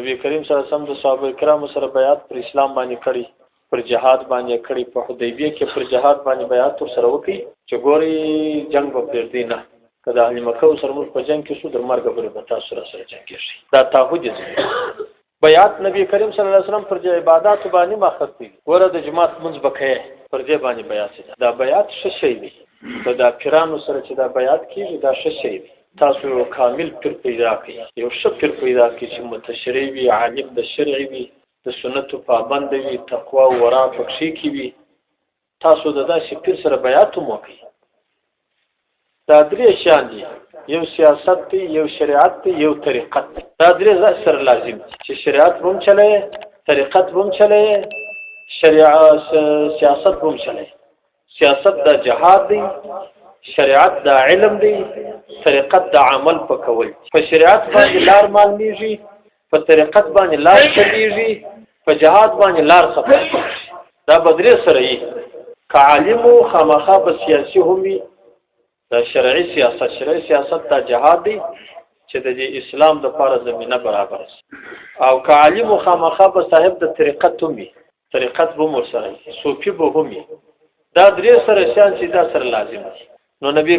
نبی کریم صلی الله علیه وسلم د صحابه کرامو سره بیعت پر اسلام باندې کړی، پر جهاد باندې کړی، په حدیبیه کې پر جهاد باندې بیعت ور سره وکړي چې ګوري جنگ به پرېږدي نه، که د اهل مکه سره موږ په جنگ کې شو در مرګ پورې به تاسو سره سره جنګېږي. دا تعهد دی. بیعت نبی کریم صلی الله علیه وسلم پر عبادت باندې ماخذ دی، ګوره د جماعت منځ بکې پر دې باندې بیعت ده. دا بیعت ښه شی دی، دا پیرانو سره چې دا بیعت کیږي دا ښه شی دی. تاسو یو کامل پیر پیدا کړئ، یو ښه پیر پیدا کړئ چې متشرع وي، عالم د شرع وي، د سنتو پابند وي، تقوا او ورع پکښې کې وي. تاسو د داسې پیر سره بیعت هم وکړئ. دا درې شیان دي، یو سیاست دی، یو شریعت دی، یو طریقت دی. دا درې ځای سره لازم دي چې شریعت هم چلی، طریقت هم چلی، شریعت سیاست هم چلی. سیاست د جهاد دی، شریعت د علم دی، طریقت د عمل په کول. په شریعت باندې لار معلومیږي، په طریقت باندې لار چلیږي، په جهاد باندې لار سفر. دا بدرې سره یي. که عالم خامخا به سیاسي هم وي. دا شرعي سیاست، شرعي سیاست دا جهاد دی چې د دې اسلام د پاره زمينه برابر شي. او که عالم خامخا به صاحب د طریقت هم وي، طریقت به مور سره، صوفي به هم وي. دا درې سره شان چې دا سره لازم دي. نو نبی